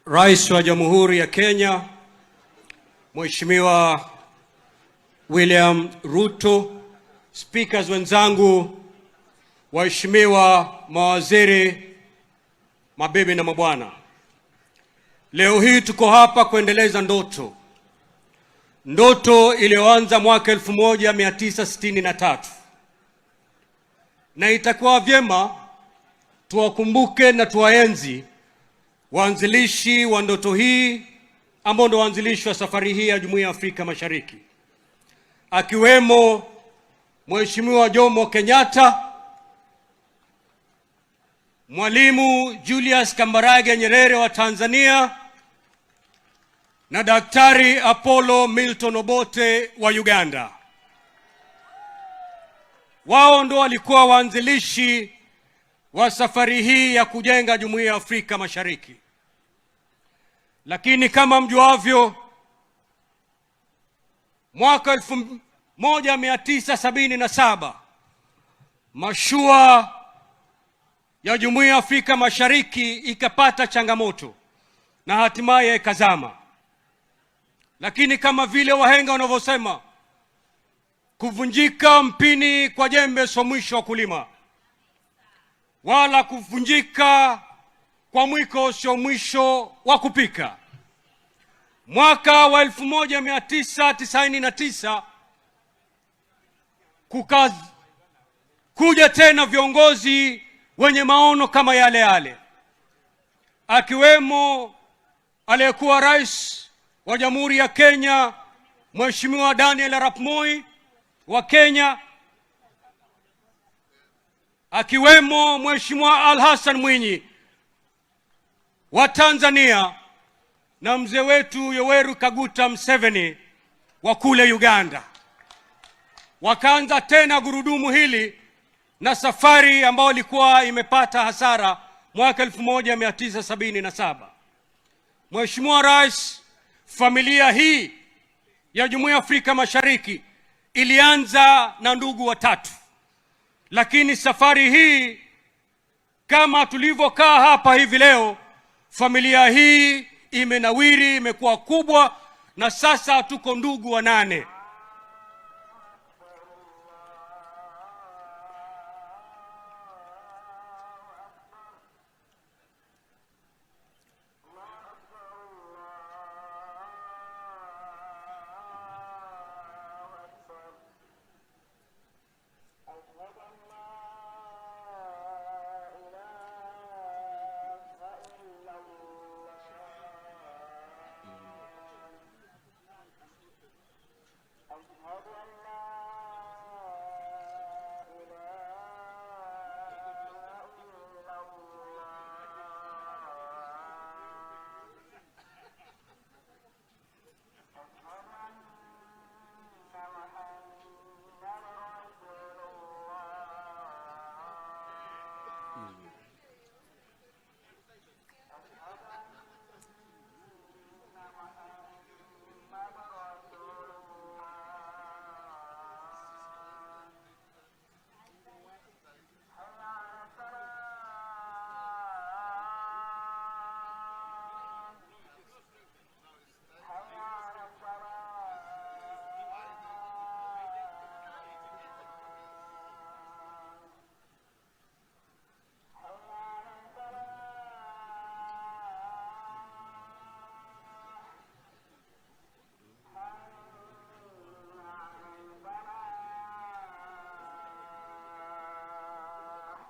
Rais wa Jamhuri ya Kenya, Mheshimiwa William Ruto, speakers wenzangu, waheshimiwa mawaziri, mabibi na mabwana. Leo hii tuko hapa kuendeleza ndoto, ndoto iliyoanza mwaka 1963, na itakuwa vyema tuwakumbuke na tuwaenzi waanzilishi wa ndoto hii ambao ndio waanzilishi wa safari hii ya Jumuiya ya Afrika Mashariki, akiwemo Mheshimiwa Jomo Kenyatta, Mwalimu Julius Kambarage Nyerere wa Tanzania na Daktari Apollo Milton Obote wa Uganda. Wao ndo walikuwa waanzilishi wa safari hii ya kujenga Jumuiya ya Afrika Mashariki. Lakini kama mjuavyo, mwaka 1977 mashua ya Jumuiya ya Afrika Mashariki ikapata changamoto na hatimaye ikazama. Lakini kama vile wahenga wanavyosema, kuvunjika mpini kwa jembe sio mwisho wa kulima, wala kuvunjika kwa mwiko sio mwisho wa kupika. Mwaka wa 1999 kukakuja tena viongozi wenye maono kama yale yale, akiwemo aliyekuwa rais wa Jamhuri ya Kenya, Mheshimiwa Daniel Arap Moi wa Kenya, akiwemo Mheshimiwa Al Hassan Mwinyi wa Tanzania na mzee wetu Yoweri Kaguta Museveni wa kule Uganda. Wakaanza tena gurudumu hili na safari ambayo ilikuwa imepata hasara mwaka 1977. Mheshimiwa Rais, familia hii ya Jumuiya ya Afrika Mashariki ilianza na ndugu watatu, lakini safari hii kama tulivyokaa hapa hivi leo, familia hii imenawiri, imekuwa kubwa na sasa tuko ndugu wanane. أشهد أن لا إله إلا الله. أشهد أن لا إله إلا الله. أشهد أن محمدا رسول الله. أشهد أن محمدا رسول الله. حي على الصلاة. حي على الصلاة. حي على الفلاح. حي على الفلاح.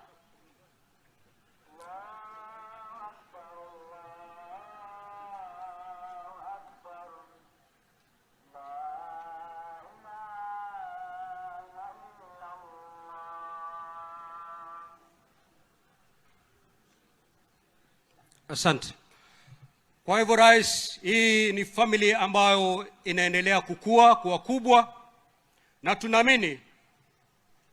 الله أكبر، الله أكبر، لا إله إلا الله. Asante. Kwa hivyo Rais, hii ni familia ambayo inaendelea kukua kuwa kubwa, na tunaamini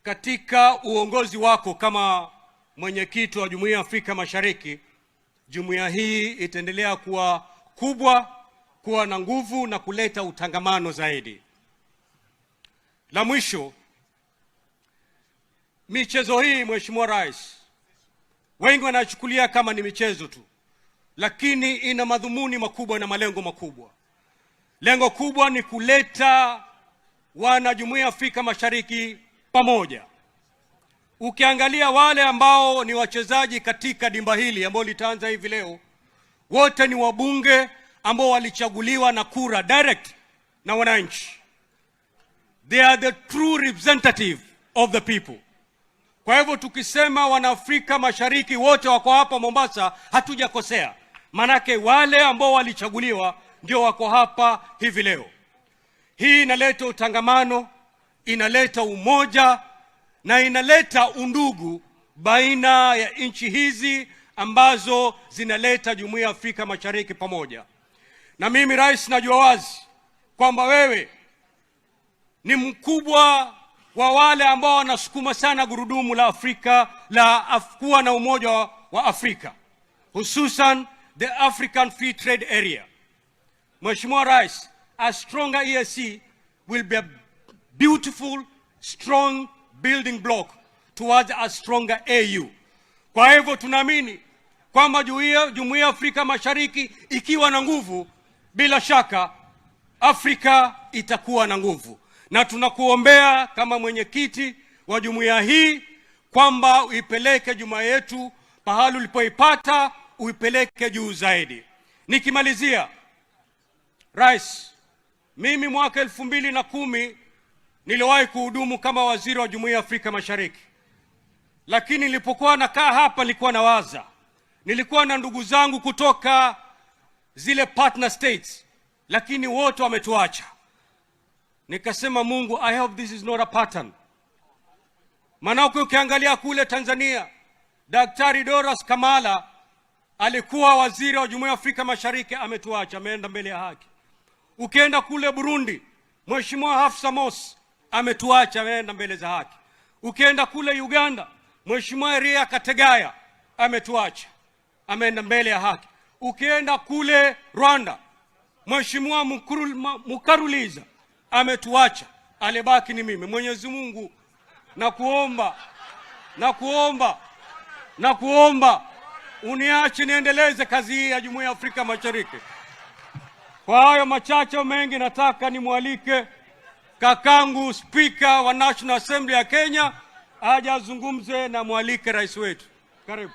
katika uongozi wako kama mwenyekiti wa Jumuiya ya Afrika Mashariki, jumuiya hii itaendelea kuwa kubwa, kuwa na nguvu na kuleta utangamano zaidi. La mwisho, michezo hii, Mheshimiwa Rais, wengi wanachukulia kama ni michezo tu. lakini ina madhumuni makubwa na malengo makubwa. Lengo kubwa ni kuleta wana Jumuiya ya Afrika Mashariki pamoja. Ukiangalia wale ambao ni wachezaji katika dimba hili ambao litaanza hivi leo, wote ni wabunge ambao walichaguliwa na kura direct na wananchi. They are the true representative of the people. Kwa hivyo tukisema Wanaafrika Mashariki wote wako hapa Mombasa, hatujakosea, manake wale ambao walichaguliwa ndio wako hapa hivi leo. Hii inaleta utangamano, inaleta umoja na inaleta undugu baina ya nchi hizi ambazo zinaleta Jumuiya ya Afrika Mashariki pamoja. Na mimi, Rais, najua wazi kwamba wewe ni mkubwa wa wale ambao wanasukuma sana gurudumu la Afrika la kuwa na umoja wa Afrika, hususan the African Free Trade Area. Mheshimiwa Rais, a stronger EAC will be a beautiful, strong building block towards a stronger AU. Kwa hivyo tunaamini kwamba Jumuiya ya Afrika Mashariki ikiwa na nguvu, bila shaka Afrika itakuwa na nguvu, na tunakuombea kama mwenyekiti wa jumuiya hii kwamba uipeleke jumuiya yetu pahali ulipoipata, uipeleke juu zaidi. Nikimalizia, Rais, mimi mwaka 2010 niliwahi kuhudumu kama waziri wa Jumuiya ya Afrika Mashariki, lakini nilipokuwa nakaa hapa nilikuwa nawaza, nilikuwa na ndugu zangu kutoka zile partner states, lakini wote wametuacha. Nikasema, "Mungu, I hope this is not a pattern." Maanake ukiangalia kule Tanzania, Daktari Doras Kamala alikuwa waziri wa Jumuiya ya Afrika Mashariki, ametuacha, ameenda mbele ya haki. Ukienda kule Burundi, Mheshimiwa Hafsa Mosi ametuacha, ameenda mbele za haki. Ukienda kule Uganda, Mheshimiwa Eriya Kategaya ametuacha, ameenda mbele ya haki. Ukienda kule Rwanda, Mheshimiwa Mukaruliza ametuacha, alibaki ni mimi. Mwenyezi Mungu, nakuomba, nakuomba, nakuomba uniache niendeleze kazi hii ya Jumuiya ya Afrika Mashariki. Kwa hayo machache mengi, nataka nimwalike kakangu Spika wa National Assembly ya Kenya aje azungumze na mwalike rais wetu. Karibu.